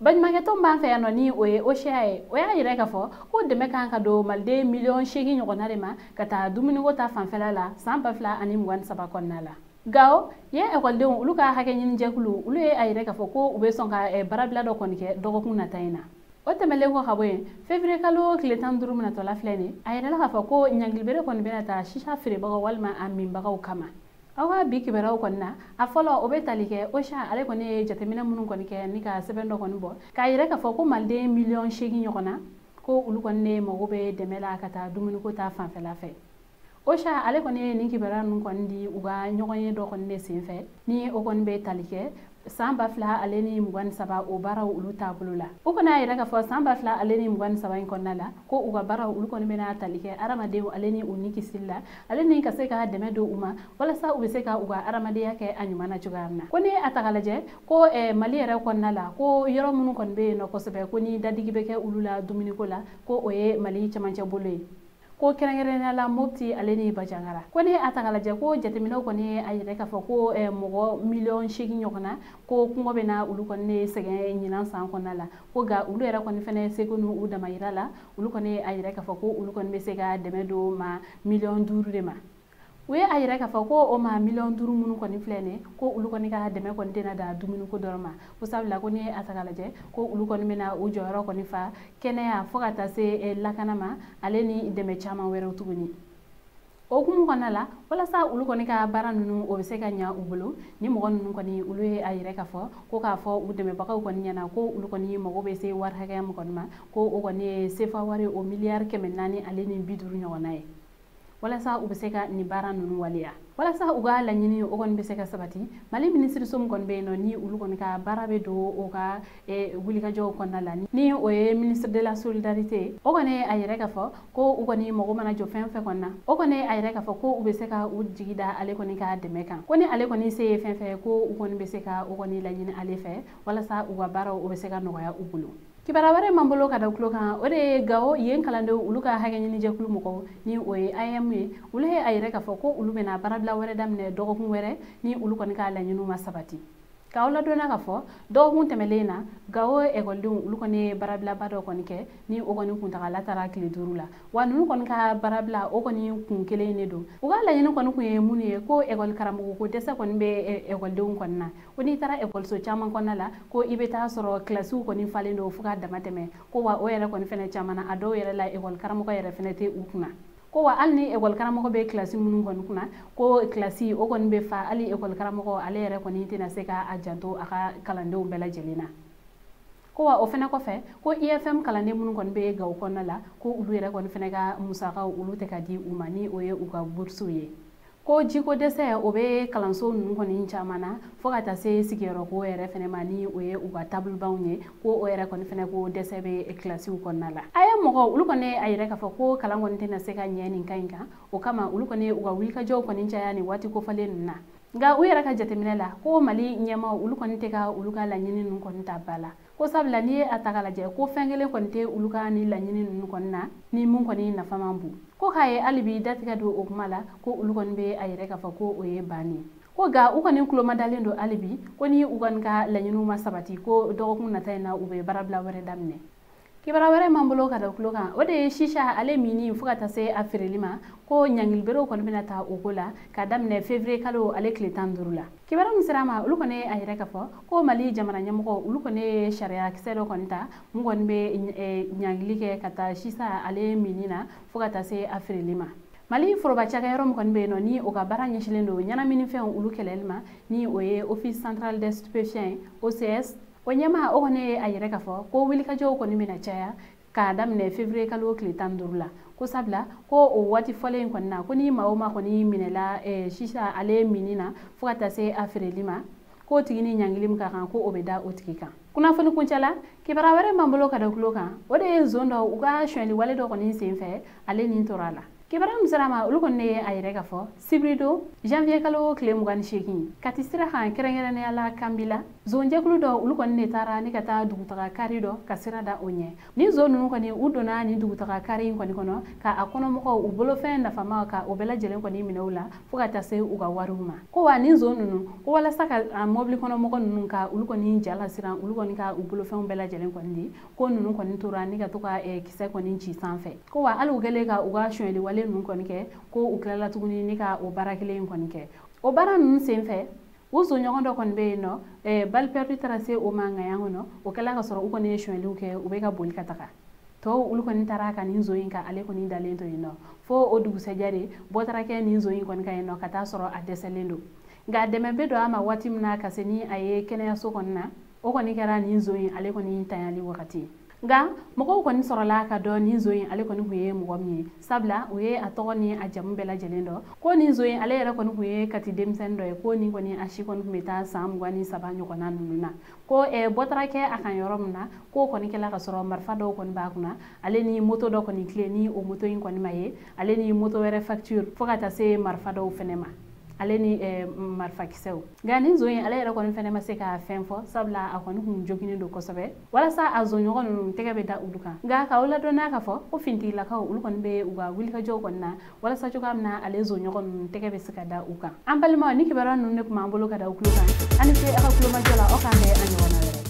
Baɲumankɛtɔn b'an fɛ yan nɔ ni o ye OCA ye, o y'a yira k'a fɔ ko dɛmɛ kan ka don maliden miliyɔn 8 ɲɔgɔnna de ma ka taa dumuniko ta fanfɛla la san 2023 kɔnɔna la. Gawo yen ekɔlidenw olu ka hakɛ ɲini jɛkulu olu ye a yira k'a fɔ ko u bɛ sɔn ka baarabila dɔ kɔni kɛ dɔgɔkun nata in na. O tɛmɛlen kɔ ka bɔ yen, février kalo tile 15 minɛtɔla filɛ nin, a yirala k'a fɔ ko ɲangilibere kɔni bɛna ta sisa feerebagaw walima a minbagaw kama. Aw ka bi kibaruyaw kɔni na, a fɔlɔ o bɛ tali kɛ OCA ale kɔni ye jateminɛ minnu kɔni kɛ ni ka sɛbɛn dɔ kɔni bɔ k'a yira k'a fɔ ko maliden miliyɔn 8 ɲɔgɔn na ko olu kɔni de mago bɛ dɛmɛ la ka taa dumuniko ta fanfɛla fɛ. OCA ale kɔni ye nin kibaruya ninnu kɔni di u ka ɲɔgɔnye dɔ kɔni de senfɛ ni o kɔni bɛ tali kɛ san 2023 o baaraw olu taabolo la. U kɔni y'a yira k'a fɔ san 2023 in kɔnɔna la ko u ka baaraw olu kɔni bɛna tali kɛ hadamadenw ale ni u ni kisili la, ale ni ka se ka dɛmɛ don u ma walasa u bɛ se ka u ka hadamadenya kɛ a ɲuman na cogoya min na. Ko ni a ta k'a lajɛ ko Mali yɛrɛ kɔnɔna la ko yɔrɔ minnu kɔni bɛ yen nɔ kosɛbɛ ko ni dadigi bɛ kɛ olu la dumuniko la ko o ye Mali cɛmancɛ bolo ye, ko kɛrɛnkɛrɛnnenya la Mopti ale ni Bandiagara. Ko ni a ta k'a lajɛ ko jateminɛw kɔni ye a yira k'a fɔ ko mɔgɔ miliyɔn 8 ɲɔgɔn na ko kɔngɔ bɛ na olu kɔni ne sɛgɛn ɲinan san kɔnɔna la, ko nka olu yɛrɛ kɔni fɛnɛ seko n'u damayira la olu kɔni ye a yira k'a fɔ ko olu kɔni bɛ se ka dɛmɛ don ma miliyɔn 5 de ma. U ye a yira k'a fɔ ko o maa miliyɔn 5 minnu kɔni filɛ nin ye ko olu kɔni ka dɛmɛ kɔni tɛna dan dumuniko dɔrɔn ma, ko sabula ko ni a ta k'a lajɛ ko olu kɔni bɛna u jɔyɔrɔ kɔni fa kɛnɛya fo ka taa se lakana ma ale ni dɛmɛ caman wɛrɛw tuguni. O hukumu kɔnɔna la walasa olu kɔni ka baara ninnu o bɛ se ka ɲa u bolo, ni mɔgɔ ninnu kɔni olu ye a yira k'a fɔ ko k'a fɔ u dɛmɛbagaw kɔni ɲɛna ko olu kɔni mago bɛ se wari hakɛya min kɔni ma ko o kɔni ye sefa wari o miliyari 450 ɲɔgɔnna ye walasa u bɛ se ka nin baara ninnu waleya. Walasa u ka laɲini o kɔni bɛ se ka sabati, Mali minisiriso min kɔni bɛ yen nɔ ni olu kɔni ka baara bɛ don o ka wulikajɔw kɔnɔna la ni o ye ministre de la solidarité, o kɔni ye a yira k'a fɔ ko u kɔni mago mana jɔ fɛn fɛn kɔni na, o kɔni ye a yira k'a fɔ ko u bɛ se ka u jigi da ale kɔni ka dɛmɛ kan, ko ni ale kɔni se ye fɛn fɛn ko u kɔni bɛ se ka o kɔni laɲini ale fɛ walasa u ka baaraw o bɛ se ka nɔgɔya u bolo. Kibaruya wɛrɛ m'an bolo ka da tulo kan, o de ye Gawo yen kalandenw olu ka hakɛ ɲini jɛkulu mɔgɔw ni o ye AEM ye, olu ye a yira k'a fɔ ko olu bɛna baarabila wɛrɛ daminɛ dɔgɔkun wɛrɛ ni olu kɔni ka laɲiniw ma sabati. K'aw ladɔnniya k'a fɔ dɔgɔkun tɛmɛlen na Gawo ekɔlidenw olu kɔni ye baarabilaba dɔ kɔni kɛ ni o kɔni kuntagala taara tile 5 la, wa ninnu kɔni ka baarabila o kɔni kun kelen de don. U ka laɲini kɔni kun ye mun ye ko ekɔli karamɔgɔ ko dɛsɛ kɔni bɛ ekɔlidenw kɔni na, ko n'i taara ekɔliso caman kɔnɔna la ko i bɛ taa sɔrɔ kilasiw kɔni falen don fo ka dama tɛmɛ, ko wa o yɛrɛ kɔni fɛnɛ caman na a dɔw yɛrɛ la ekɔli karamɔgɔ yɛrɛ fɛnɛ tɛ u kunna, ko wa hali ni ekɔli karamɔgɔ bɛ kilasi minnu kɔni kunna ko kilasi o kɔni bɛ fa hali ekɔli karamɔgɔ ale yɛrɛ kɔni tɛna se ka a janto a ka kalandenw bɛɛ lajɛlen na. Ko wa o fɛnɛ kɔfɛ ko IFM kalanden minnu kɔni bɛ Gawo kɔnɔna la ko olu yɛrɛ kɔni fɛnɛ ka musakaw olu tɛ ka di u ma ni o ye u ka boursew ye. Ko jiko dɛsɛ o bɛ kalanso ninnu kɔni caman na fo ka taa se sigiyɔrɔko yɛrɛ fɛnɛ ma ni o ye u ka taabolobaw ye, ko o yɛrɛ kɔni fɛnɛ ko dɛsɛ bɛ kilasiw kɔnɔna la. A ye mɔgɔw olu kɔni a yira k'a fɔ ko kalan kɔni tɛna se ka ɲɛ nin kan in kan, o kama olu kɔni u ka wulikajɔw kɔni caya nin waati kofɔlen ninnu na. Nka u yɛrɛ ka jateminɛ la ko Mali ɲɛmaaw olu kɔni tɛ ka olu ka laɲini ninnu kɔni ta ba la, ko sabula n'i ye a ta k'a lajɛ ko fɛn kelen kɔni tɛ olu ka ni laɲini ninnu kɔni na ni mun kɔni nafa man bon, ko k'a ye hali bi datigɛ don o kuma la ko olu kɔni bɛ a yɛrɛ k'a fɔ ko o ye banni ye, ko nka u kɔni tulomadalen don hali bi ko ni u kɔni ka laɲiniw ma sabati ko dɔgɔkun nata in na u bɛ baarabila wɛrɛ daminɛ. Kibaruya wɛrɛ m'an bolo ka da tulo kan, o de ye sisa ale minni fo ka taa se a feereli ma ko ɲangiliberew kɔni bɛna ta o ko la ka daminɛ février kalo ale tile 15 la. Kibaruya min sera a ma olu kɔni ye a yira k'a fɔ ko Mali jamana ɲɛmɔgɔ olu kɔni ye sariya kisɛ dɔ kɔni ta mun kɔni bɛ ɲangili kɛ ka taa sisa ale minni na fo ka taa se a feereli ma. Mali foroba cakɛyɔrɔ min kɔni bɛ yen nɔ ni o ka baara ɲɛsinlen don ɲɛnaminifɛnw olu kɛlɛli ma ni o ye Office central des stupéfiants OCS, o ɲɛmaa o kɔni ye a yira k'a fɔ ko wulikajɔw kɔni bɛna caya k'a daminɛ février kalo tile 15 la, ko sabula ko o waati fɔlen in kɔni na ko ni maa o maa kɔni minɛla sisa ale minni na fo ka taa se a feereli ma k'o tigi ni ɲangili min ka kan ko o bɛ da o tigi kan. Kunnafoni kuncɛ la, kibaruya wɛrɛ m'an bolo ka da tulo kan, o de ye zon dɔ u ka sonyɛli wale dɔ kɔni senfɛ ale nin tora a la. Kibaruya min sera a ma olu kɔni ye a yɛrɛ k'a fɔ sibiridon janvier kalo tile 28 Kati sira kan kɛrɛnkɛrɛnnenya la Kanbila Zonjɛkulu dɔ olu kɔni de taara ni ka taa dugutaga kari dɔ ka sira da o ɲɛ. Ni zon ninnu kɔni u donna ni dugutaga kari in kɔni kɔnɔ ka a kɔnɔmɔgɔw u bolofɛn nafama ka o bɛɛ lajɛlen kɔni minɛ u la fo ka taa se u ka wariw ma. Ko wa ni zon ninnu ko walasa ka mɔbili kɔnɔmɔgɔ ninnu ka olu kɔni ja lasiran olu kɔni ka u bolofɛnw bɛɛ lajɛlen kɔni di, ko ninnu kɔni tora ni ka to ka kisɛ kɔni ci sanfɛ. Ko wa hali u kɛlen ka u ka sonyɛli wale ninnu kɔni kɛ, ko u tilala tuguni ni ka o baara kelen in kɔni kɛ. O baara ninnu senfɛ, u zonɲɔgɔn dɔ kɔni bɛ yen nɔ, balle perdue taara se o ma ŋaɲa kɔnɔ, o kɛla ka sɔrɔ u kɔni ye sonyɛliw kɛ, u bɛ ka boli ka taga. Tɔw olu kɔni taara ka nin zon in ka ale kɔni dalen to yen nɔ, fo o dugusɛjɛ de bɔ taara kɛ nin zon in kɔni kan yen nɔ ka taa sɔrɔ a dɛsɛlen don. Nka dɛmɛ bɛ don a ma waati min na ka se ni a ye kɛnɛyaso kɔni na, o kɔni kɛra nin zon in ale kɔni tanyali wagati. Nka mɔgɔw kɔni sɔrɔla ka dɔn nin zon in ale kɔni kun ye mɔgɔ min ye, sabula u ye a tɔgɔ ni a jamu bɛɛ lajɛlen dɔn. Ko nin zon in ale yɛrɛ kɔni kun ye Kati denmisɛnnin dɔ ye, ko nin kɔni a si kɔni kun bɛ taa san 23 ɲɔgɔnna ninnu na. Ko bɔ taara kɛ a kan yɔrɔ min na, k'o kɔni kɛla ka sɔrɔ marifa dɔw kɔni b'a kunna, ale ni moto dɔ kɔni tile ni o moto in kɔni ma ye, ale ni moto wɛrɛ facture fo ka taa se marifa dɔw fɛnɛ ma, ale ni marifakisɛw. Nka nin zon in ale yɛrɛ kɔni fɛnɛ ma se ka fɛn fɔ, sabula a kɔni kun joginnen don kosɛbɛ walasa a zonɲɔgɔn ninnu tɛgɛ bɛ da olu kan. Nka k'aw ladɔnniya k'a fɔ ko finitigilakaw olu kɔni bɛ u ka wulikajɔw kɔni na walasa cogoya min na ale zonɲɔgɔn ninnu tɛgɛ bɛ se ka da u kan. An balimaw, ni kibaruya ninnu de tun b'an bolo ka da u tulo kan. An ni ce aw ka tulomajɔ la, aw k'an bɛn a ɲɔgɔnna wɛrɛ.